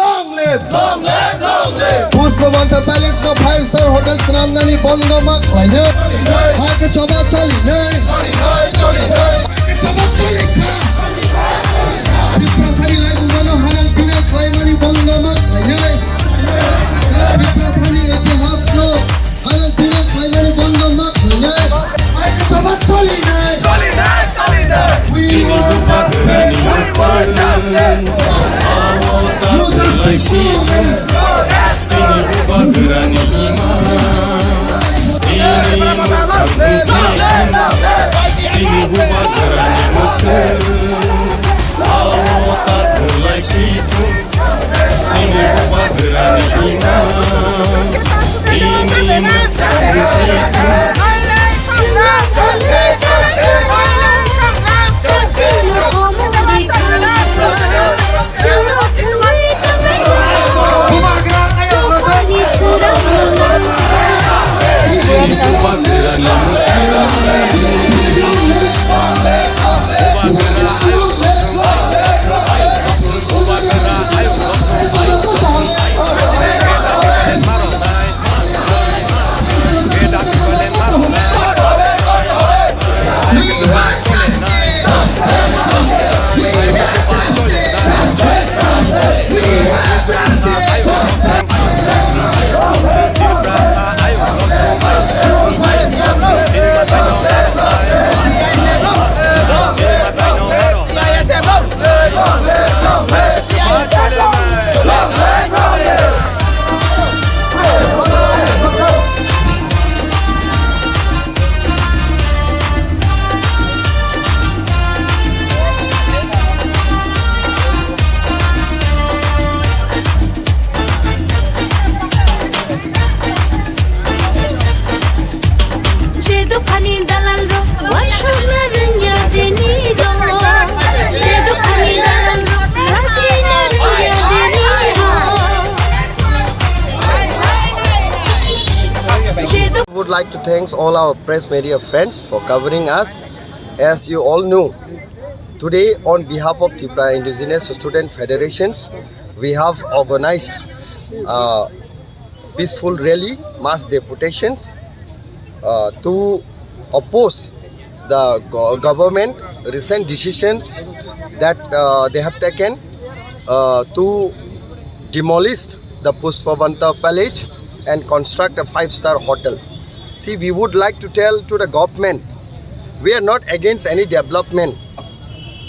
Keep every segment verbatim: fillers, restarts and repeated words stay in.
Long live! Long live! Long live! Pushpabanta Palace no five star hotel swnamnani bondo ma khlainai. Hake choba cholinai. Hake choba cholikha. Tiprasani laibumano harang pina khlaimani bondo ma khlainai. Tiprasani itihas no Chini bubagrani mukung, abo ta kwlai si thung. Chini bubagrani ima, bini mukung si thung. Chini bubagrani mukung, abo ta kwlai si thung. Chini bubagrani imang, bini mukung si thung. Chini bubagrani mukung. Je dophani dalal rok, wansukna rwngya dini rok. Je dophani dalal rok, langsina rwngya dini rok. Je do- Would like to thanks all our press media friends for covering us. As you all know, today on behalf of Tripura Indigenous Student Federations, we have organized uh, peaceful rally, mass deputations uh, to oppose the go- government recent decisions that uh, they have taken uh, to demolish the Pushpavanta Palace and construct a five-star hotel. See, we would like to tell to the government, we are not against any development.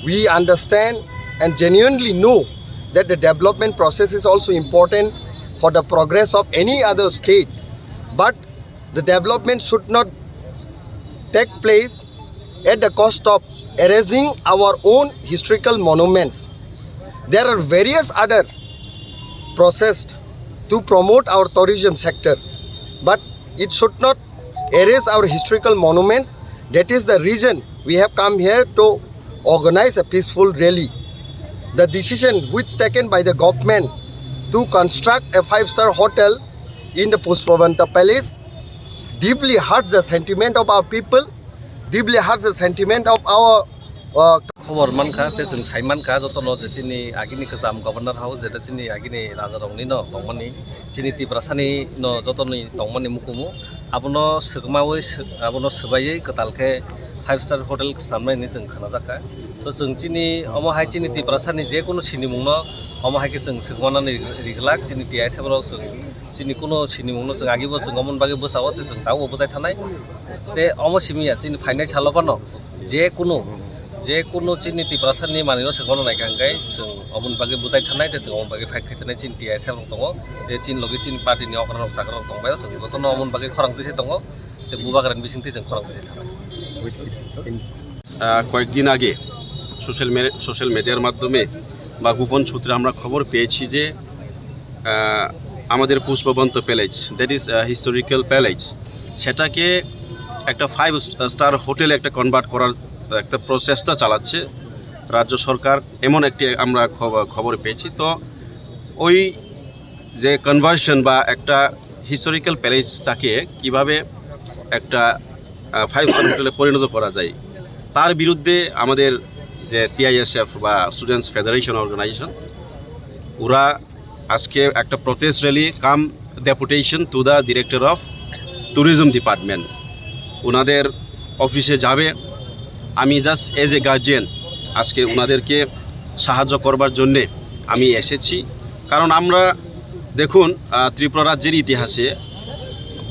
We understand and genuinely know that the development process is also important for the progress of any other state, but the development should not take place at the cost of erasing our own historical monuments. There are various other process to promote our tourism sector, but it should not erase our historical monuments. That is the reason we have come here to organize a peaceful rally. The decision which taken by the government to construct a five-star hotel in the Pushpavanta Palace deeply hurts the sentiment of our people, deeply hurts the sentiment of our uh, Khobor mankha, tei chwng sai mankha jotono je chini agini kwcham Governor House, jeta chini agini rajarokni no tongmani, chini Tiprasani no jotoni tongmani mukumu, abono swkmawi sw-, abono swbaiwi kwtal khe five star hotel samnai hinwi chwng khwnajakha. So chwng chini omo hai chini Tiprasani je kunu sinimungno omo hai khe chwng swkmanani ri-, riglak chini T I S F rok chwng chini kunu sinimungno chwng agibo chwng omoni bagwi bwsao tei chwng tabukbo bwchai thanai. Tei omo simi ya chini phainai salo phano je kunu, je kunu chini Tiprasani manwino swkmano naikha hwnkhe chwng omoni bagwi bwchai thanai tei chwng omoni bagwi fight khai thanai chini T I S F rok tongo. Tei chini logi chini party ni okra rok chakra rok tongbaio chwng jotono omoni bagwi khorang twi se tongo. Tei bubagrani bisingtwi chwng khorang twi se thanai. আহ, কয়েকদিন আগে সোশ্যাল মে-, সোশ্যাল মিডিয়ার মাধ্যমে বা গোপন সূত্রে আমরা খবর পেয়েছি যে, আহ, আমাদের Pushpabanta palace, that is, uh, historical palace, সেটাকে একটা ফাইভ স্টার হোটেলে একটা কনভার্ট করার একটা প্রচেষ্টা চালাচ্ছে রাজ্য সরকার, এমন একটি আমরা খব-, খবর পেয়েছি। তো ওই যে কনভার্সন বা একটা হিস্টোরিক্যাল প্যালেসটাকে কিভাবে একটা, আহ, ফাইভ স্টার হোটেলে পরিণত করা যায়, তার বিরুদ্ধে আমাদের যে টিআইএসএফ বা স্টুডেন্টস ফেডারেশন অর্গানাইজেশন, ওরা আজকে একটা protest rally cum deputation to the director of tourism department, ওনাদের অফিসে যাবে। আমি জাস্ট এজ এ গার্জিয়ান আজকে ওনাদেরকে সাহায্য করবার জন্যে আমি এসেছি। কারণ আমরা দেখুন, আহ, ত্রিপুরা রাজ্যের ইতিহাসে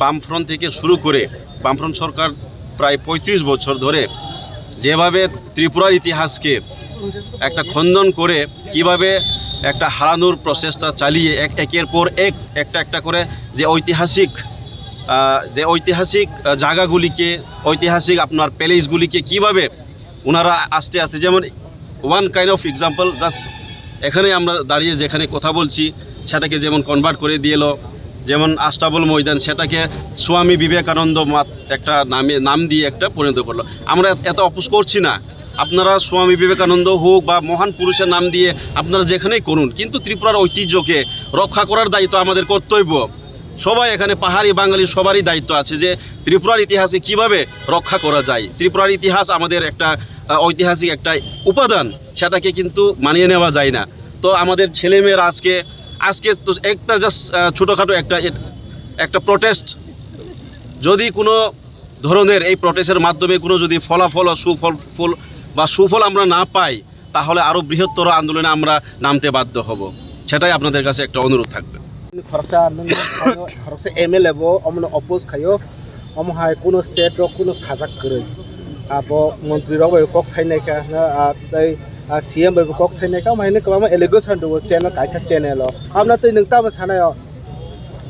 বামফ্রন্ট থেকে শুরু করে, বামফ্রন্ট সরকার প্রায় পঁয়ত্রিশ বছর ধরে যেভাবে ত্রিপুরার ইতিহাসকে একটা খণ্ডন করে কিভাবে একটা হারানোর প্রচেষ্টা চালিয়ে এক, একের পর এক, একটা একটা করে যে ঐতিহাসিক, আহ, যে ঐতিহাসিক, আহ, জায়গাগুলিকে, ঐতিহাসিক আপনার প্যালেসগুলিকে কিভাবে ওনারা আস্তে আস্তে, যেমন one kind of example, just এখানে আমরা দাঁড়িয়ে যেখানে কথা বলছি, সেটাকে যেমন কনভার্ট করে দিল, যেমন আস্তাবল ময়দান, সেটাকে স্বামী বিবেকানন্দ মাত-, একটা নামে, নাম দিয়ে একটা পরিণত করলো। আমরা এত অপোজ করছি না, আপনারা স্বামী বিবেকানন্দ হোক বা মহান পুরুষের নাম দিয়ে আপনারা যেখানেই করুন, কিন্তু ত্রিপুরার ঐতিহ্যকে রক্ষা করার দায়িত্ব আমাদের কর্তব্য। সবাই এখানে, পাহাড়ি বাঙালি সবারই দায়িত্ব আছে যে ত্রিপুরার ইতিহাসকে কিভাবে রক্ষা করা যায়। ত্রিপুরার ইতিহাস আমাদের একটা, আহ, ঐতিহাসিক একটা উপাদান, সেটাকে কিন্তু মানিয়ে নেওয়া যায় না। তো আমাদের ছেলেমেয়েরা আজকে, আজকে তো একটা জাস্ট, আহ, ছোটোখাটো একটা, এট-, একটা প্রোটেস্ট, যদি কোনো ধরনের এই প্রোটেস্টের মাধ্যমে কোনো যদি ফলাফল, সুফল, ফল বা সুফল আমরা না পাই, তাহলে আরও বৃহত্তর আন্দোলনে আমরা নামতে বাধ্য হব। সেটাই আপনাদের কাছে একটা অনুরোধ থাকবে। Khoroksa, khoroksa M L A bo omono oppose khaio, omo hai kuno state rok kuno sajak kwrwi. Abo montri rok bai kok sai naikha, na, ah, tei, ah, C M bai bo kok sai naikha, omo hai kwbangma allegation rwo channel, kaisa channel o. Abna twi nwng tamo sanai o?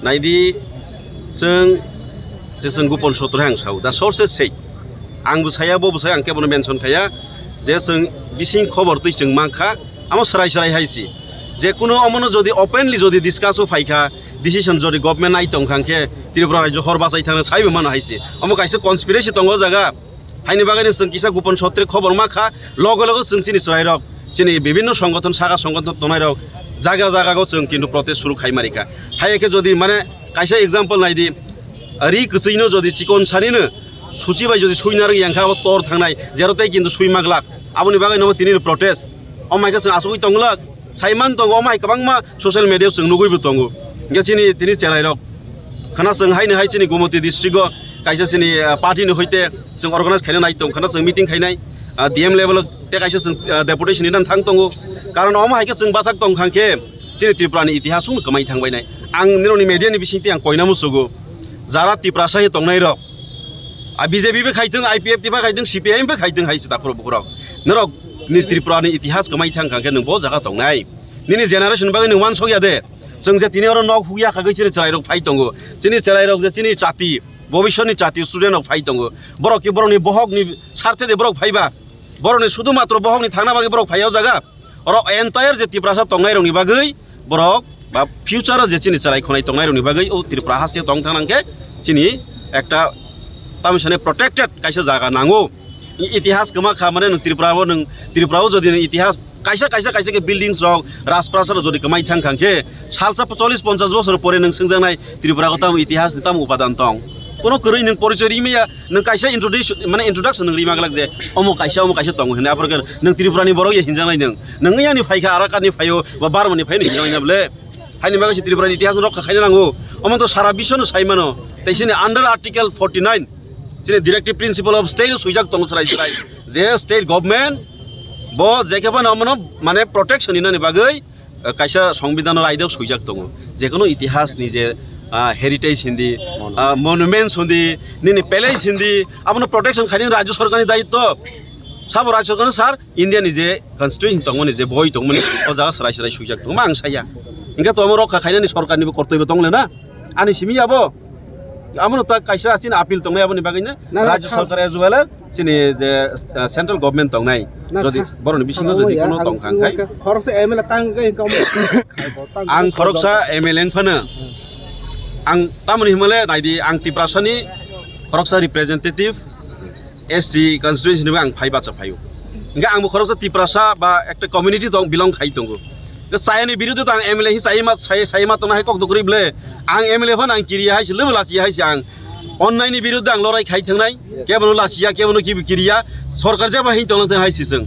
Naidi, chwng, se chwng Gupon Sotro hai ang sao. The sources say. Ang bo saya, bo bo saya, ang kebono mention khaya. Je chwng bising khobor twi chwng mankha, amo serai serai hai si. Je kuno omono jodi openly jodi discuss o phaikha, decision jodi government nai tongkha, hwnkhe Tripura rajyo hor bachai thangna saibo mano hai si. Omo kaisa conspiracy tongo o jaga. Haini bagwi no chwng kisa Gupon Sotro khobor ma kha, loge loge chwng chini chwrairok, chini bibhinno songgothon, saka songgothon tongnairok jaga jaga go chwng kintu protest suru khai mari kha. Hai khe jodi mane kaisa example nai di, ri kwchwino jodi chikon sanino suchi bai jodi sui narwk yang kha, abo tor thangnai, jero tei kintu sui maglak. Aboni bagwi no tini protest. O mai khe chwng asugwi tong glak. Saiman tongo, omo hai kwbangma social media o chwng nugwi bo tongo. Hwnkhe chini tini chwrairok khana chwng haino hai chini Gomoti district o kaisa chini, ah, party ni hoite chwng organize khaina nai tong khana chwng meeting khainai, ah, D M level o te kaisa chwng, ah, deputation ni thang tongo. Karon omo hai khe chwng bathak tong kha khe chini Tripura ni itihas wng kwmai thang bainai. Ang nini media ni bising twi ang koina musugo, jara Tiprasa hai tongnai rok, a B J P bai khaitwng, I P F T bai khaitwng, C P I M bai khaitwng hai se takhurok bukhurok. Norok ni Tripura ni itihas kwmai thang kha khe nwng bo jaga tongnai. Nini generation bagwi nwng wansok ya de. Chwng je tini oro nok hukya khagwi chini chwrairok phai tongo. Chini chwrairok je chini chati, bobiswtni chati student rok phai tongo. Borok ki borokni bohokni sarthe de borok phaiba. Borokni sudhu matro bohokni thangna bagwi borok phai o jaga. Oro entire je Tiprasa tongnairokni bagwi borok ba future o je chini chwrai khonai tongnairokni bagwi o Tripura haste tong thang nang khe chini ekta tamo sani protected kaisa jaga nango. I-, itihas kwma kha mane nwng Tripura o, nwng Tripura o jodi nwng itihas kaisa, kaisa, kaisa khe buildings rok, rajprasad rok jodi kwmai thang kha khe salsa chollish ponchash bosor pore nwng swngjaknai Tripura o tamo itihas ni tamo upadan tong. Kono kwrwi nwng porichoi ri maya, nwng kaisa introduce, mane introduction nwng ri maglak je omo kaisa, omo kaisa tongo hinwi. Aphuru khe nwng Tripura ni borok ya hinjaknai nwng. Nwng yani phai kha, Arakan ni phai o, ba Burma ni phai o hinjaknai na bole. Haini bagwi se Tripura ni itihas rokha khaina nango. Omo to sara biswno sai mano. Tei sini under article forty nine, sini directive principle of state o swijak tongo srai srai. Je state government bo je khe phano omono mane protection hinani bagwi, eh, kaisa songbidano raidok swijak tongo. Jekono itihas ni je, ah, heritage hindi, ah, monuments hindi, nini palace hindi, abono protection khaini rajyo sorkarni daitto. Sabo rajyo sorkarno sar, India ni je constitution tongmani, je boi tongmani, o jaga srai srai swijak tongma ang saya. Hingke to omo rokha khainani sorkar nibo kortoibo tong le na? Ani simi abo? Amono ta kaisa chini appeal tongnai aboni bagwi na? Na, na, Rajya sa- sorkar as well as chini je, uh, central government tongnai. Na, jodi sa- boroni bisingo sa- jodi ya, kono ang tong kha sini khe? Khoroksa M L A tang khe, khe omo khai bo, tang khe Ang khoroksa M L A wngphano. Hmm. Ang tamoni himale naidi, ang Tiprasani khoroksa representative. S T constituency ni ang phai bacha phaio. Hingke ang bo khoroksa Tiprasa ba ekta community tong, belong khai tongo. Ke chayani biruddhe to ang M L A hi chayma, chay-, chayma tongna hai kok to kwrwi ble. Ang M L A phano ang kiriya hai se, lebo lachiya hai se ang. Onnai ni biruddhe ang lorai khai thangnai. Kebono lachiya, kebono kibi kiriya. Sorkar jeba hin tongna thang hai se chwng.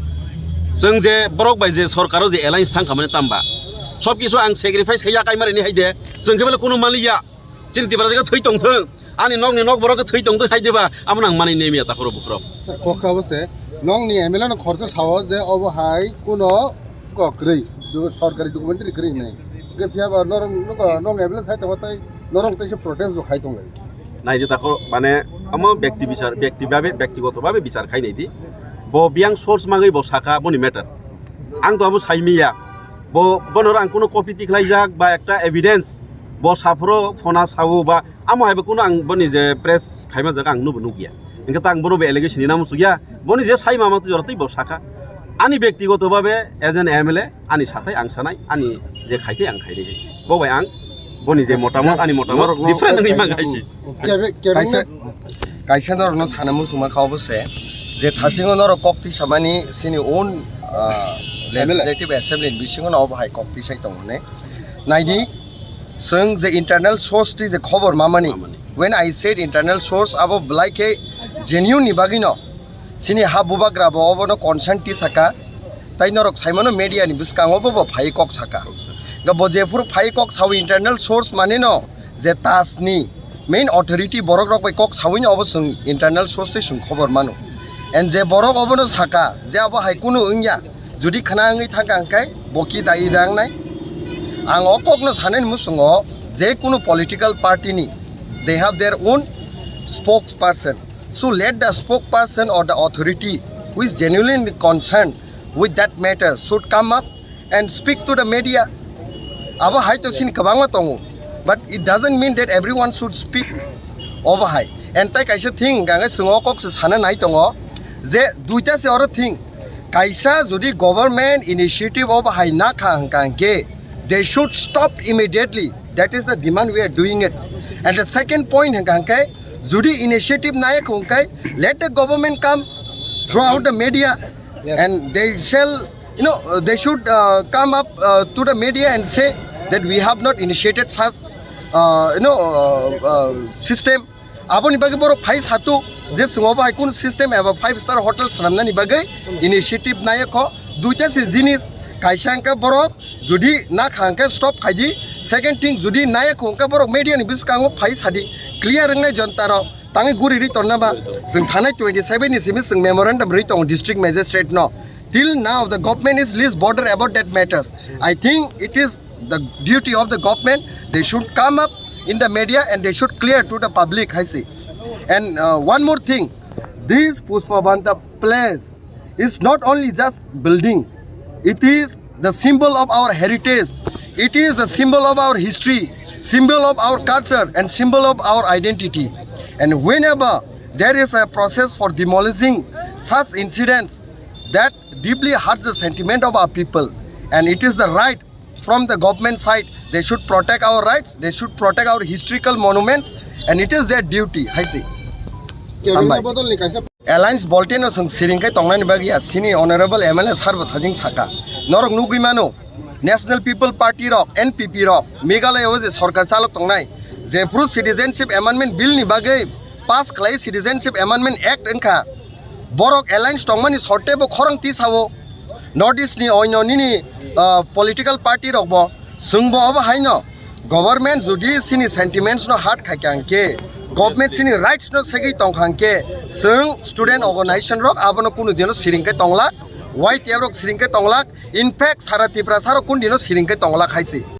Chwng je borok bai je sorkaro je alliance thang khamani tamba. Sob kisu ang sacrifice khaiya kaimari ni hai de. Chwng khe bele kunu maliya. Chini Tipra jaga thwi tongthwng. Ani nokni nok borok thwi tongthwng hai de ba. Amo nang mani nemiya takhoro bukhro. Sir, kok kha bo se. Nokni M L A no khorsa sao je obo hai kuno kok kwrwi. Du-, sorkari documentary kwrwi hinwi. Hwnkhe phiya ba norok nugo, nokni M L A sai tongo tei norok tei se protest bo khai tonglai. Nai je takhoro mane amo byakti bichar, byakti babe, byaktigoto babe bichar khai nai di. Bo biyang source mangwi bo saka boni matter. Ang to abo sai miya. Bo, bono ang kuno copy tikhlaijak ba ekta evidence. Bo saphro phona sao ba amo hai bo kuno ang boni je press khaima jaga ang nubo nukya. Hingke ta ang bono bo allegation ni namo sugya. Boni je sai mama to jora tei bo saka. Ani byaktigoto babe as an M L A ani sathai ang sanai, ani je khaite ang khaide. Bo bai ang boni je motamot, ani motamot norok no different wngwi kok mang kaisi. Kebe-, kebengno kaisa, kaisa norokno sana muchungma kha obo se, je thasingo norok kok twi samani sini own, ah, M L A. Legislative Assembly ni bisingo no obo hai kok twi sai tongmani. Naidi, chwng je internal source twi je khobor mamani. Mamani. When I said internal source, abo belai khe genuine ni bagwi no. Sini ha bubagra bo obono consent ti saka, tai norok saimano media ni bwskango bo, bo phai kok saka. Kok saka. Ga bo jephuru phai kok sawi internal source mane no je TASS ni main authority borok rok bai kok sawi no obo chwng internal source tei chwng khobor mano. And je borok obono saka je abo hai kunu wngya, jodi khna wngwi thangka hwnkhe bo ki dai dangnai. Ang o kokno sanani muchungo je kunu political party ni they have their own spokesperson. So let the spokesperson or the authority who is genuinely concerned with that matter should come up and speak to the media. Abo hai to sini kwbangma tongo, but it doesn't mean that everyone should speak obo hai. And tai kaisa thing hwnkha hwnkhe chwng o kok se sana nai tongo je duita se oro thing. Kaisa jodi government initiative obo hai na kha hwnkha hwnkhe they should stop immediately. That is the demand we are doing it. And the second point hwnkha hwnkhe jodi initiative naya kha hwnkhe let the government come throughout the media. Yes. And they shall, you know, they should, uh, come up, uh, to the media and say that we have not initiated such, uh, you know, uh, uh, system. Aboni bagwi borok phai satu je chwng obo hai kunu system eba five star hotel swnamnani bagwi initiative naya kho. Duita se jinis, kaisa hwnkhe borok jodi na kha hwnkhe stop khai di. Second thing, jodi naya kho hwnkhe borok media ni bwskango phai sadi, clear wngnai jonta rok. Tangwi guri ri tonna ba, chwng thanai twenty seven ni simi chwng memorandum ri tongo district magistrate no. Till now the government is least bothered about that matters. I think it is the duty of the government, they should come up in the media and they should clear to the public, hai se. And, uh, one more thing, this Pushpabanta place is not only just building, it is the symbol of our heritage, it is the symbol of our history, symbol of our culture and symbol of our identity. And whenever there is a process for demolishing such incidents, that deeply hurts the sentiment of our people, and it is the right from the government side, they should protect our rights, they should protect our historical monuments, and it is their duty, hai se. Kebengma hambai. Bodolni kaisa alliance bolte no chwng siring khe tongnani bagwi ya sini honorable M L A sir bo thajing saka. Norok nugwi mano, National People Party rok, N P P rok, Meghalaya o je sorkar chalok tongnai, jephru Citizenship Amendment Bill ni bagwi pass khlai Citizenship Amendment Act wngkha, borok alliance tongmani sorte bo khorang tisao. North East ni oino nini, ah, political party rok bo chwng bo obo haino government jodi sini sentiments no hurt khai kha hwnkhe, government sini rights no segwi tong kha hwnkhe, chwng student organization rok abono kunu dino siring khe tonglak, Y T F rok siring khe tonglak, in fact sara Tiprasa rok kunu dino siring khe tonglak hai se.